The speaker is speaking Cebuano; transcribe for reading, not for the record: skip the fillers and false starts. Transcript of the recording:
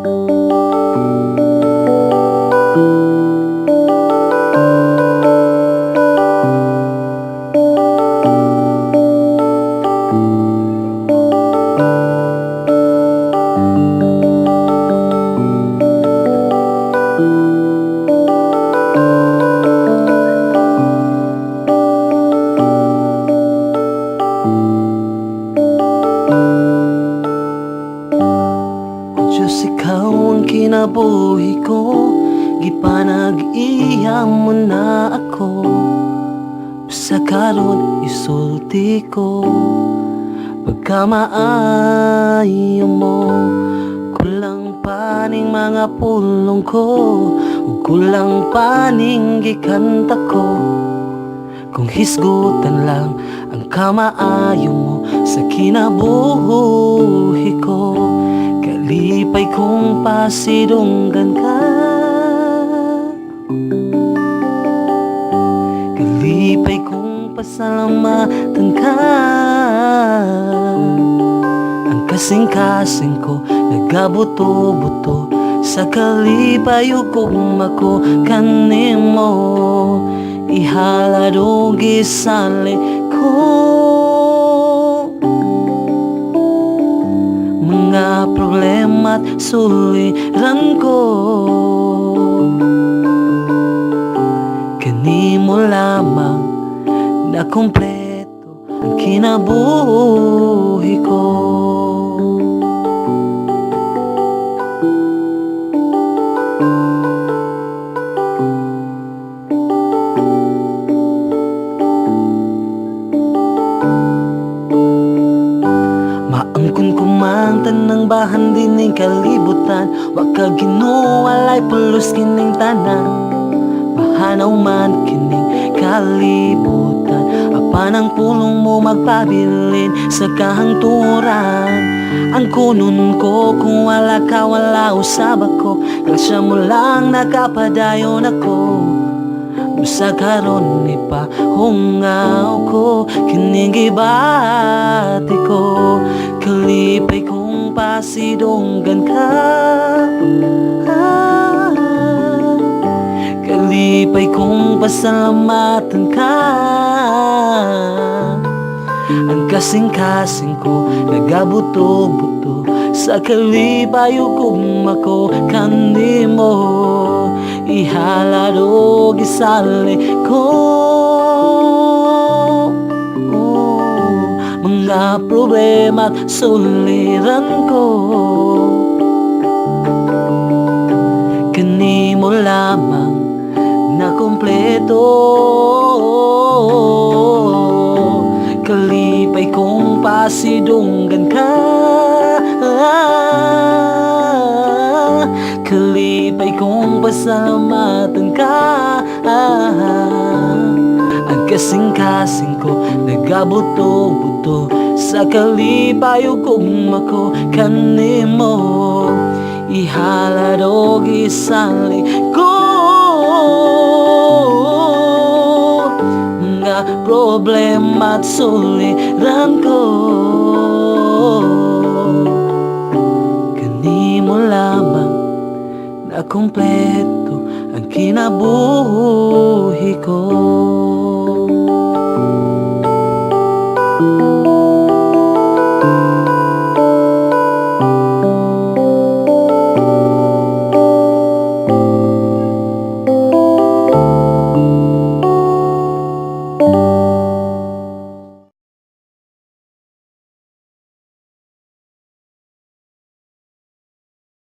O Diyos, ikaw ang kinabuhi ko. Gipanag-iya mo na ako. Sa karon isulti ko pagkamaayo mo. Kulang pa ning mga pulong ko ug kulang pa ning gikanta ko kung hisgutan lang ang kamaayo mo sa kinabuhi ko. Kalipay kong pasidunggan ka. Kalipay kong pasalamatan ka. Ang kasing-kasing ko nagabuto-buto sa kalipay ug gugma ko kanimo. Ihalad ug isali ko mga problema't suliran ko. Kanimo lamang na kumpleto ang kinabuhi ko. Maangkon ko man tanang bahan dining kalibutan. Wa ka Ginoo, walay pulos kining tanan. Mahanaw man kining kalibutan, apan ang pulong mo magpabilin sa kahangturan. Ang kunon ko kung wala ka, wala usab ako. Grasya mo lang nakapadayon ako. Busa karon ipahungaw ko kining gibati ko. Kalipay kong pasidunggan ka. Ah, kalipay kong pasalamatan ka. Ang kasing-kasing ko nagabuto-buto sa kalipay ug gugma ko kanimo. Ihalad ug isali ko mga problema't suliran ko. Kanimo lamang na kumpleto. Kalipay kong pasidunggan ka. Kalipay kong pasalamatan ka. Ang kasing-kasing ko nagabuto-buto sa kalipay ug gugma ko kanimo. Ihalad og isali ko mga problema't suliran ko. Kanimo lamang na kumpleto ang kinabuhi ko.